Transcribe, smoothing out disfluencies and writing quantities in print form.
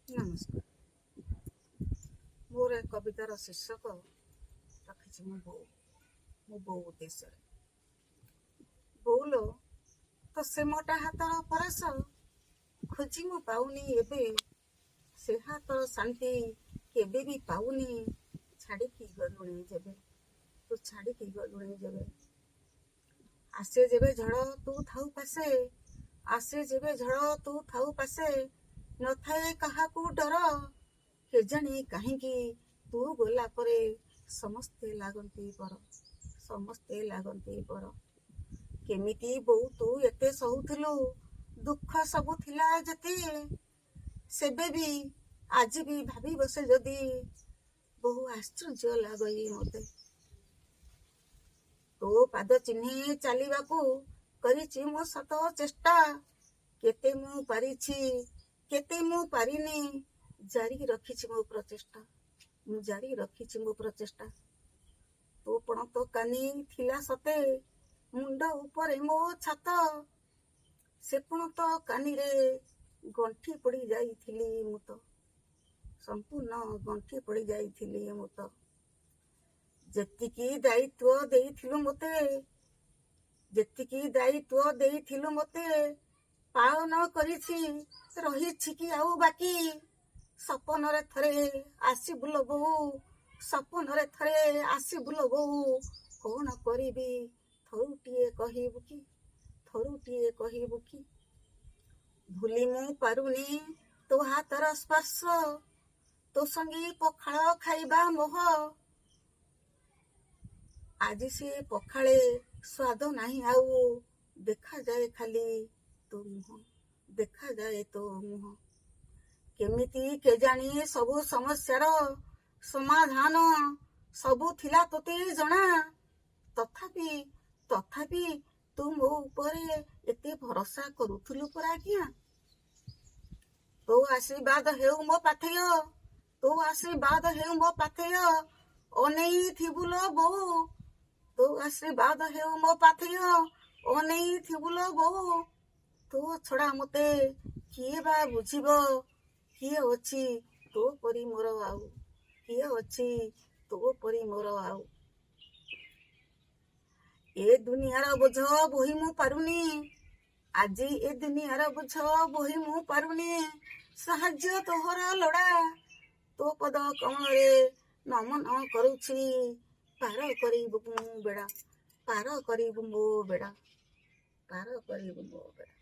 ନମସ୍କାର। ମୋର ଏ କବିତାର ଶୀର୍ଷକ ରଖିଛି ମୁଁ ବୋଉ, ମୋ ବୋଉ ଉଦ୍ଦେଶ୍ୟରେ। ବୋଉଲୋ, ତୋ ସେ ମୋଟା ହାତର ପରଶ ଖୋଜି ମୁଁ ପାଉନି ଏବେ। ସେ ହାତର ଶାନ୍ତି କେବେ ବି ପାଉନି, ଛାଡ଼ିକି ଗଲୁଣି ଯେବେ, ତୁ ଛାଡ଼ିକି ଗଲୁଣି ଯେବେ। ଆସେ ଯେବେ ଝଡ଼ ତୁ ଥାଉ ପାଶେ, ଆସେ ଯେବେ ଝଡ଼ ତୁ ଥାଉ ପାଶେ, ନଥାଏ କାହାକୁ ଡର। କେଜାଣି କାହିଁକି ତୁ ଗଲା ପରେ ସମସ୍ତେ ଲାଗନ୍ତି ପର, ସମସ୍ତେ ଲାଗନ୍ତି ପର। କେମିତି ବୋଉ ତୁ ଏତେ ସହୁଥିଲୁ, ଦୁଃଖ ସବୁ ଥିଲା ଯେତେ। ସେବେ ବି ଆଜି ବି ଭାବି ବସେ ଯଦି, ବହୁ ଆଶ୍ଚର୍ଯ୍ୟ ଲାଗଇ ମତେ। ତୋ ପାଦ ଚିହ୍ନି ଚାଲିବାକୁ କରିଛି ମୁଁ ଶତ ଚେଷ୍ଟା। କେତେ ମୁଁ ପାରିଛି, କେତେ ମୁଁ ପାରିନି, ଜାରି ରଖିଛି ମୋ ପ୍ରଚେଷ୍ଟା, ମୁଁ ଜାରି ରଖିଛି ମୋ ପ୍ରଚେଷ୍ଟା। ତୋ ପଣତ କାନି ଥିଲା ସତେ ମୁଣ୍ଡ ଉପରେ ମୋ ଛାତ। ସେ ପଣତ କାନିରେ ଗଣ୍ଠି ପଡି ଯାଇଥିଲି ମୁଁ ତ, ସମ୍ପୂର୍ଣ୍ଣ ଗଣ୍ଠି ପଡି ଯାଇଥିଲି ମୁଁ ତ। ଯେତିକି ଦାୟିତ୍ୱ ଦେଇଥିଲୁ ମୋତେ, ଯେତିକି ଦାୟିତ୍ୱ ଦେଇଥିଲୁ ମୋତେ, ପାଳନ କରିଛି, ରହିଛି କି ଆଉ ବାକି? ସପନରେ ଥରେ ଆସିବୁ ଲୋ ବୋଉ, ସପନରେ ଥରେ ଆସିବୁ ଲୋ ବୋଉ, କଣ କରିବି ଥରୁଟିଏ କହିବୁ କି, ଥରୁଟିଏ କହିବୁ କି? ଭୁଲି ମୁଁ ପାରୁନି ତୋ ହାତର ସ୍ପର୍ଶ, ତୋ ସଙ୍ଗେ ପଖାଳ ଖାଇବା ମୋହ। ଆଜି ସେ ପଖାଳେ ସ୍ୱାଦ ନାହିଁ ଆଉ, ଦେଖାଯାଏ ଖାଲି ତୋ ମୁହଁ, ଦେଖାଯାଏ ତୋ ମୁହଁ। କେମିତି କେଜାଣି ସବୁ ସମସ୍ୟାର ସମାଧାନ ସବୁ ଥିଲା ତୋତେ ଜଣା। ତଥାପି ତଥାପି ତୁ ମୋ ଉପରେ ଏତେ ଭରସା କରୁଥିଲୁ ପରା ଆଜ୍ଞା। ତୋ ଆଶୀର୍ବାଦ ହେଉ ମୋ ପାଥେୟ, ତୋ ଆଶୀର୍ବାଦ ହେଉ ମୋ ପାଥେୟ, ଅନେଇଥିବୁ ଲୋ ବୋଉ। ତୋ ଆଶୀର୍ବାଦ ହେଉ ମୋ ପାଥେୟ, ଅନେଇଥିବୁ ଲୋ ବୋଉ। ତୋ ଛଡା ମତେ କିଏ ବା ବୁଝିବ, କିଏ ଅଛି ତୋ ପରି ମୋର ଆଉ, କିଏ ଅଛି ତୋ ପରି ମୋର ଆଉ। ଏ ଦୁନିଆର ବୋଝ ବୋହି ମୁଁ ପାରୁନି, ଆଜି ଏ ଦୁନିଆର ବୋଝ ବୋହି ମୁଁ ପାରୁନି, ସାହାଯ୍ୟ ତୋହର ଲୋଡା। ତୋ ପଦ କମଳରେ ନମନ କରୁଛି, ପାର କରିବୁ ମୋ ବେଡ଼ା, ପାର କରିବୁ ମୋ ବେଡ଼ା, ପାର କରିବୁ ମୋ ବେଡ଼ା।